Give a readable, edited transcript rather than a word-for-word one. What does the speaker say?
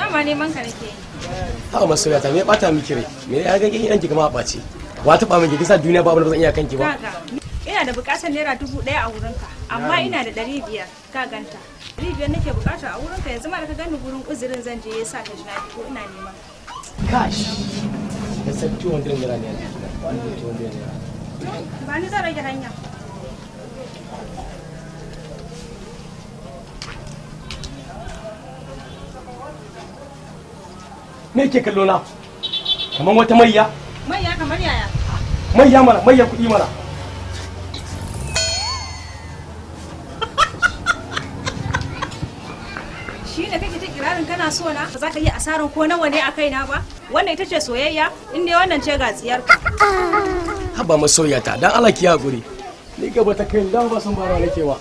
Dama neman ka nake yi. Ha, masoyata, me ya bata miki rai? Me ya ga kin ki kama a ɓace? Wa taɓa miki? Kisa duniya ba abin da ba zan iya kanki ba. Kaga, ina da bukatar ₦1,000 a wurinka, amma ina da 500, ka ganta. 500 nake bukata a wurinka yanzu ma da ka gani gurin uzurin zan je yasa ka ji na fito ina neman. Cash. Ya san 200 naira ne a jikina. 200 naira. Ba ni, zan rage hanya. Me yake kallo na? Kamar wata mayya? Manya kamar yaya? Mayya mana, mayya kuɗi mana. Shi ne kake ta kirarin kana so na? Ba za ka yi asarar ko nawa ne a kaina ba? Wannan ita ce soyayya? In dai wannan ce ga tsiyarka. Haba masoyata, dan Allah ki hakuri. Ni gaba ta kai dan ba san bara nake ba.